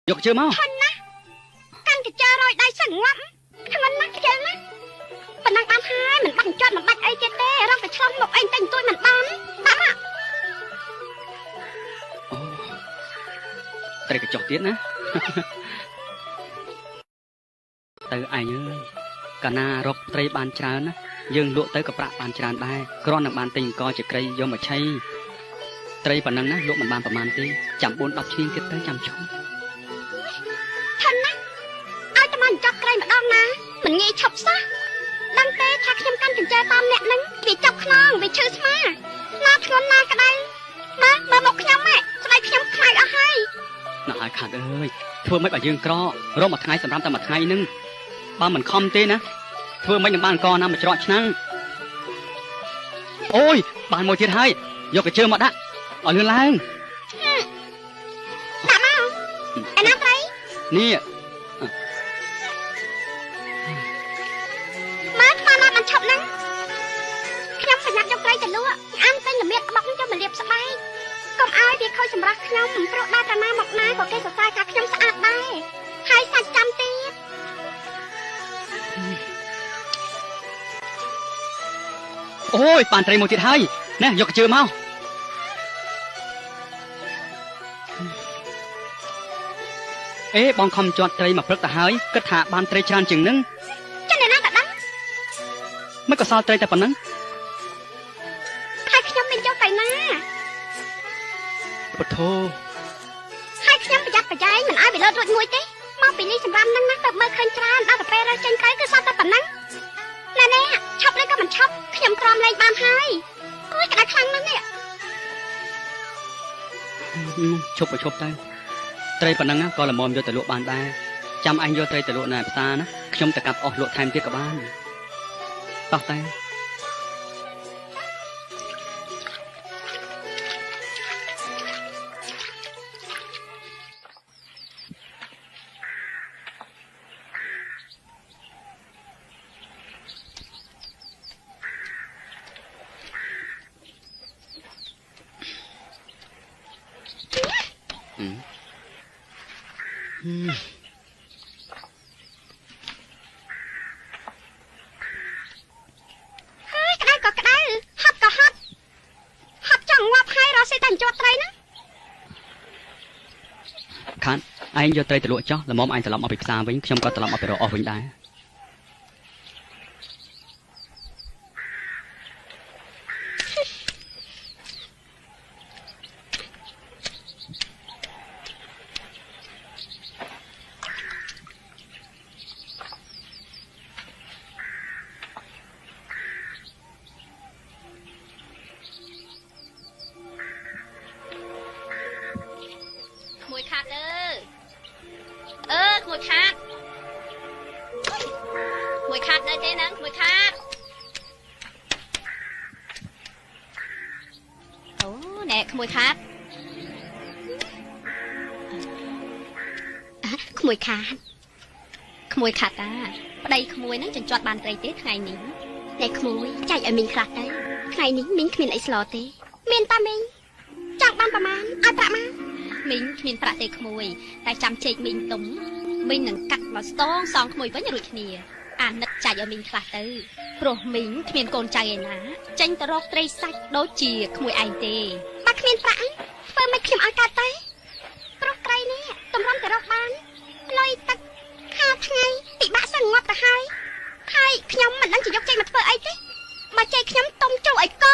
យកជើមក ធន់ណាស់កាន់កញ្ចើរយដៃសឹងងាប់ធ្ងន់ណាស់ខ្ជិលណាស់ប៉ុណ្ណឹងបានហើយមិនបាច់ជាប់មិនបាច់អីទៀតទេរកតែឆ្លងមុខអីតែងទួយមិនបានដាក់មក អូត្រីកញ្ចុះទៀតណា ទៅឯងអើយកាលណារកត្រីបានច្រើនណាយើងលក់ទៅក៏ប្រាក់បានច្រើនដែរគ្រាន់នឹងបានទិញអង្គជាត្រីយកមកឆីត្រីប៉ុណ្ណឹងណាលក់មិនបានប្រមាណទេចាំ4 10ឈ្នាងទៀតទៅចាំឈប់ ធន់ណាស់ឲ្យតែមកចប់ត្រីម្ដងណាមិនងាយឈប់សោះដឹងទេថាខ្ញុំកាន់កញ្ចើតាមអ្នកហ្នឹងវាចាប់ខ្នងវាឈឺស្មាណាធ្ងន់ណាក្តៅមើលមើលមកខ្ញុំហ៎ស្បែកខ្ញុំខ្មៅអស់ហើយ ណាស់ហើយខាត់អើយធ្វើម៉េចបើយើងក្ររកមួយថ្ងៃសម្រាប់តែមួយថ្ងៃហ្នឹងបើមិនខំទេណាធ្វើម៉េចនឹងបានអង្គណាមកច្រកឆ្នាំងអូយបានមួយទៀតហើយយកកញ្ជើមកដាក់ឲ្យលឿនឡើង ដាក់មកឯណាត្រី នេះ មើលថ្មណាបានឈប់ហ្នឹងខ្ញុំប្រញាប់យកត្រីទៅលក់អានទិញល្មៀតក្បុកយកមកលាបស្បែកកុំឲ្យវាខូចសម្រស់ខ្ញុំព្រោះដើរតាណាមកណាក៏គេសរសើរថាខ្ញុំស្អាតដែរហើយសាច់ចាំទៀត អូយបានត្រីមួយទៀតហើយណែយកកញ្ជើមកអេបងខំជាត់ត្រីមកព្រឹកទៅហើយគិតថាបានត្រីច្រើនជាងនឹង ចឹងអ្នកណាក៏ដឹង មិនក៏សល់ត្រីតែប៉ុណ្ណឹង ហើយខ្ញុំមិនយកទៅណា ពុទ្ធោ ហើយខ្ញុំប្រយ័ត្នប្រយែងមិនឲ្យវាលោតរួចមួយទេមកពីនេះសម្រាប់នឹងណាទៅមើលឃើញច្រើនដល់ទៅពេលរើសចេញទៅគឺសល់តែប៉ុណ្ណឹងណែណែឈប់ឬក៏មិនឈប់ខ្ញុំទ្រាំលែងបានហើយអូយក្តៅខ្លាំងណាស់នេះ ឈប់ក៏ឈប់ទៅត្រីប៉ុណ្ណឹងក៏ល្មមយកទៅលក់បានដែរចាំអញយកត្រីទៅលក់នៅផ្សារណាខ្ញុំទៅកាប់អស់លក់ថែមទៀតក៏បានតោះតែ ហើយក្តៅក៏ក្តៅហត់ក៏ហត់ហត់ចង់ងាប់ហើយរកស៊ីតែជាប់ត្រីណា ខានឯងយកត្រីទៅលក់ចោះល្មមឯងត្រឡប់មកពីផ្សារវិញខ្ញុំក៏ត្រឡប់មកពីរកអស់វិញដែរ ក្មួយខាតអើអឺក្មួយខាតក្មួយខាតនៅទេហ្នឹងក្មួយខាតអូណែក្មួយខាត ក្មួយខាត ក្មួយខាតតាប្តីក្មួយហ្នឹងចិញ្ចត់បានត្រីទេថ្ងៃនេះ ណែក្មួយចែកឲ្យមីងខ្លះទៅថ្ងៃនេះមីងគ្មានអីស្លទេមានតាមីងចង់បានប្រមាណឲ្យប្រាក់មក មីងគ្មានប្រាក់ទេក្មួយតែចាំជែកមីងទុំមីងនឹងកាត់មកស្តងសងក្មួយវិញរួចគ្នាអាណិតចែកឲ្យមីងខ្លះទៅព្រោះមីងគ្មានកូនចៅឯណាចេញទៅរកត្រីសាច់ដូចជាក្មួយឯងទេ បើគ្មានប្រាក់ធ្វើមិនខ្ញុំឲ្យកាត់ទៅព្រោះត្រីនេះតម្រាំទៅរកបានលុយទឹកខាថ្ងៃពិបាកសឹងងាប់ទៅហើយហើយខ្ញុំមិនដឹងជាយកចេញមកធ្វើអីទេបើចេញខ្ញុំទុំចូលឲ្យក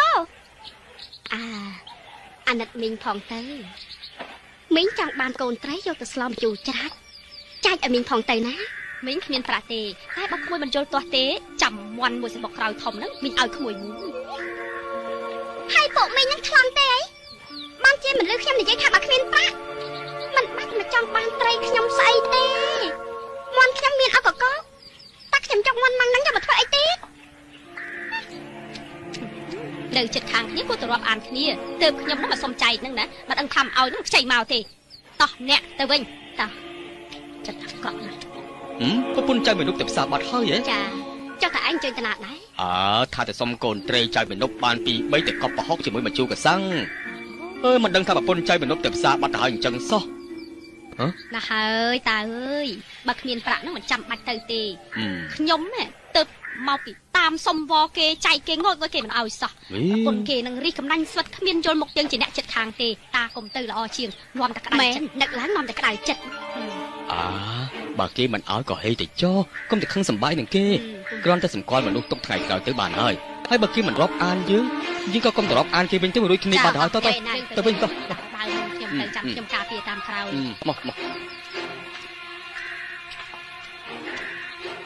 អាអាណិតមីងផងទៅមីងចង់បានកូនត្រីយកទៅស្លម្ជូរច្រាច់ចែកឲ្យមីងផងទៅណា មីងគ្មានប្រាក់ទេតែបើក្មួយមិនយល់ទាស់ទេចាំមន់មួយសបុកក្រោយធំហ្នឹងមីងឲ្យក្មួយមួយ ហើយពួកមីងនឹងឆ្លន់ទេអីបានជាមិនលឺខ្ញុំនិយាយថាបើគ្មានប្រាក់មិនបាច់មកចង់បានត្រីខ្ញុំស្អីទេមន់ខ្ញុំមានអកកតែខ្ញុំចង់មន់ម៉ាំងហ្នឹងយកមកធ្វើអីទៀត នៅចិត្តខាងគ្នាគួរទៅរាប់អានគ្នាទើបខ្ញុំហ្នឹងមកសុំចែកហ្នឹងណាមិនដឹងធ្វើឲ្យហ្នឹងខ្ចីមកទេតោះអ្នកទៅវិញតោះចិត្តអាក្រក់ណាស់ ប្រពន្ធចៅមនុស្សទៅផ្សារបាត់ហើយហ៎ ចាចុះតែឯងជួយតាណាដែរ អើថាតែសុំកូនត្រីចៅមនុស្សបានពី3ទៅកប់ប្រហុកជាមួយម្ជូរកសាំងអើមិនដឹងថាប្រពន្ធចៅមនុស្សទៅផ្សារបាត់ទៅហើយអញ្ចឹងសោះ ណាហើយតាអើយបើគ្មានប្រាក់ហ្នឹងមិនចាំបាច់ទៅទេ អឺ ខ្ញុំណែទៅមកពីតាមសុំវគេចែកគេងើយគេមិនអោយសោះ វី ប្រពន្ធគេនឹងរិះកំណាញ់ស្វិតគ្មានយល់មុខយើងជាអ្នកចិត្តខាងទេតាកុំទៅល្អជាងនាំតែក្តៅ មែន ចិត្ត នឹកឡើងនាំតែក្តៅចិត្ត អាបើគេមិនអោយក៏ហេទៅចោះកុំតែខឹងសំបាយនឹងគេគ្រាន់តែសម្គាល់មនុស្សទុកថ្ងៃក្រោយទៅបានហើយហើយបើគេមិនរាប់អានយើងយើងក៏កុំទៅរាប់អានគេវិញទៅរួចគ្នាបាត់ហើយតទៅទៅវិញតោះ បើខ្ញុំទៅចាំខ្ញុំការពារតាមក្រោយ មកមក